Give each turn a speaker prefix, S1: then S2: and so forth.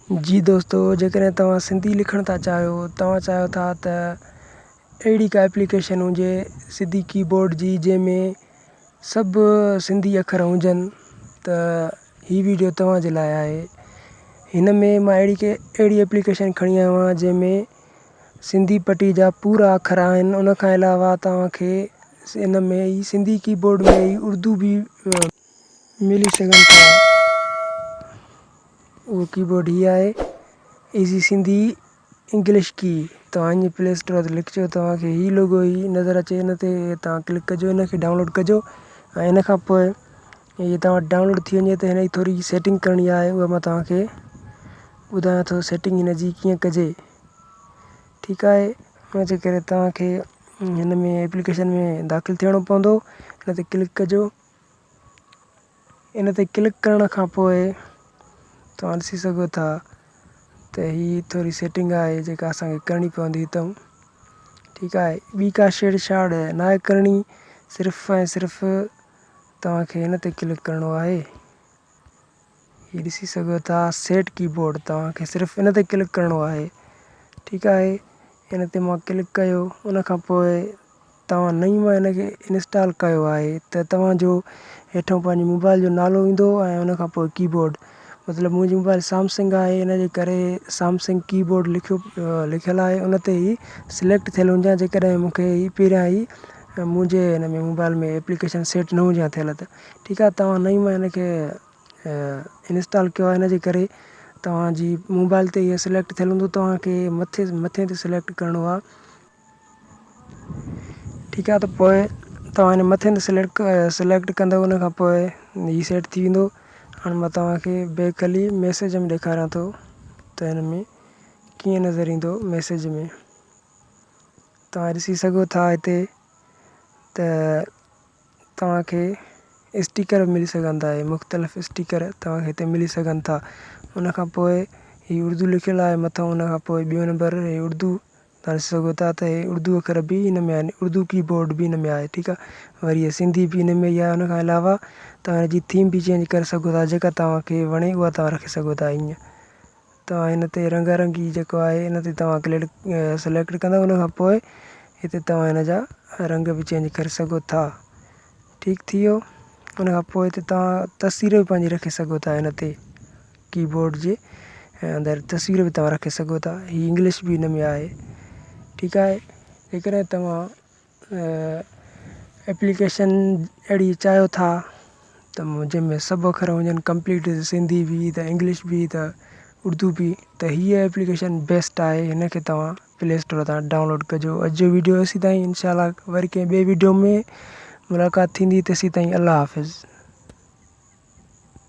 S1: جي دوستو جيڪڏهن توهان سنڌي لکڻ ٿا چاهيو توهان چاهيو ٿا ته اهڙي ڪا ايپليڪيشن هجي سنڌي ڪي بورڊ جي جنهن ۾ سڀ سنڌي اکر هجن ته هي ويڊيو توهان جي لاء آهي هن ۾ مان اهڙي ڪي اهڙي ايپليڪيشن کڻي آيو آهيان جنهن ۾ سنڌي پٽي جا پورا اکر آهن ان کان علاوه توهان کي ان ۾ ئي سنڌي ڪي بورڊ ۾ ئي اردو به ملي سگهن ٿا. اهو ڪي بورڊ هي آهي ايزي سنڌي انگلش ڪي توهان ائين پلي اسٽور تي لکجو توهان کي هي لوگو ئي نظر اچي ان تي توهان ڪلڪ ڪجو ان کي ڊائونلوڊ ڪجو ۽ ان کان پوء هي توهان ڊائونلوڊ ٿي وڃي ته هن جي ٿوري سيٽنگ ڪرڻي آهي اها مان توهان کي ٻڌايان ٿو سيٽنگ هن جي ڪيئن ڪجي ٺيڪ آهي ان جي ڪري توهان کي هن ۾ ايپليڪيشن ۾ داخل ٿيڻو پوندو ان تي ڪلڪ ڪجو ان تي ڪلڪ ڪرڻ کان پوء توهان ڏسي سگهو ٿا ته هي ٿوري سيٽنگ آهي جيڪا اسان کي ڪرڻي پوندي هتان ٺيڪ آهي ٻي ڪا ڇيڙ ڇاڙ ناهي ڪرڻي صرف ۽ صرف توهان کي هن تي ڪلڪ ڪرڻو آهي هي ڏسي سگهو ٿا سيٽ ڪي بورڊ توهان کي صرف ان تي ڪلڪ ڪرڻو آهي ٺيڪ آهي ان تي مان ڪلڪ ڪيو ان کان پوء توهان نئين مان ان کي انسٽال ڪيو آهي ته توهان جو هيٺان پنهنجي موبائل جو نالو ايندو ۽ ان کان پوء ڪي بورڊ مطلب منهنجي موبائل سامسنگ آهي ان جي ڪري سامسنگ ڪي بورڊ لکيو لکيل آهي ان تي هي سليڪٽ ٿيل هجي ها جيڪڏهن مون کي هي پهريان ئي منهنجي هن ۾ موبائل ۾ ايپليڪيشن سيٽ نه هجي ها ٿيل ته ٺيڪ آهي توهان نئين مان هن کي انسٽال ڪيو آهي ان جي ڪري توهان جي موبائل تي هي سليڪٽ ٿيل هوندو توهان کي مٿي مٿي تي سليڪٽ ڪرڻو آهي ٺيڪ آ ته پوء توهان هن مٿي تي سليڪٽ سليڪٽ ڪندو ان کان پوء هي سيٽ ٿي ويندو هاڻي مان توهان کي بيڪ هلي ميسيج ۾ ڏيکاريان ٿو ته هن ۾ ڪيئن نظر ايندو ميسيج ۾ توهان ڏسي سگهو ٿا هتي ته توهان کي اسٽيڪر به ملي سگهن ٿا اهي مختلف اسٽيڪر توهان کي هتي ملي سگهن ٿا ان کان پوء هي اردو لکيل آهي مٿان ان کان پوء ٻيو نمبر هي اردو توهان ڏسي سگهو ٿا ته هي اردو اکر به هن ۾ آهن اردو ڪي بورڊ به هن ۾ آهي ٺيڪ آهي وري هي سنڌي به هن ۾ ئي آهي ان کان علاوه توهان هن جي ٿيم به چينج ڪري سگهو ٿا جيڪا توهان کي وڻي اها توهان رکي سگهو ٿا ائين توهان هن تي رنگا رنگي جيڪو آهي ان تي توهان ڪلڪ سليڪٽ ڪندو ان کان پوء هتي توهان هن جا رنگ به چينج ڪري سگهو ٿا ٺيڪ ٿي ويو ان کان پوء هتي توهان تصوير به پنهنجي رکي سگهو ٿا هن تي ڪي بورڊ جي اندر تصوير به توهان رکي سگهو ٿا هي انگلش به هن ۾ آهي ٺيڪ آهي جيڪڏهن توهان ايپليڪيشن اهڙي چاهيو ٿا ته جنهن ۾ سڀ اکر هجن ڪمپليٽ سنڌي به ته انگلش به ته اردو به ته هيء ايپليڪيشن بيسٽ آهي هن کي توهان پلي اسٽور تان ڊائونلوڊ ڪجو اڄ جو ويڊيو ايسي تائين انشاء الله وري ڪنهن ٻئي ويڊيو ۾ ملاقات ٿيندي تيسين تائين الله حافظ.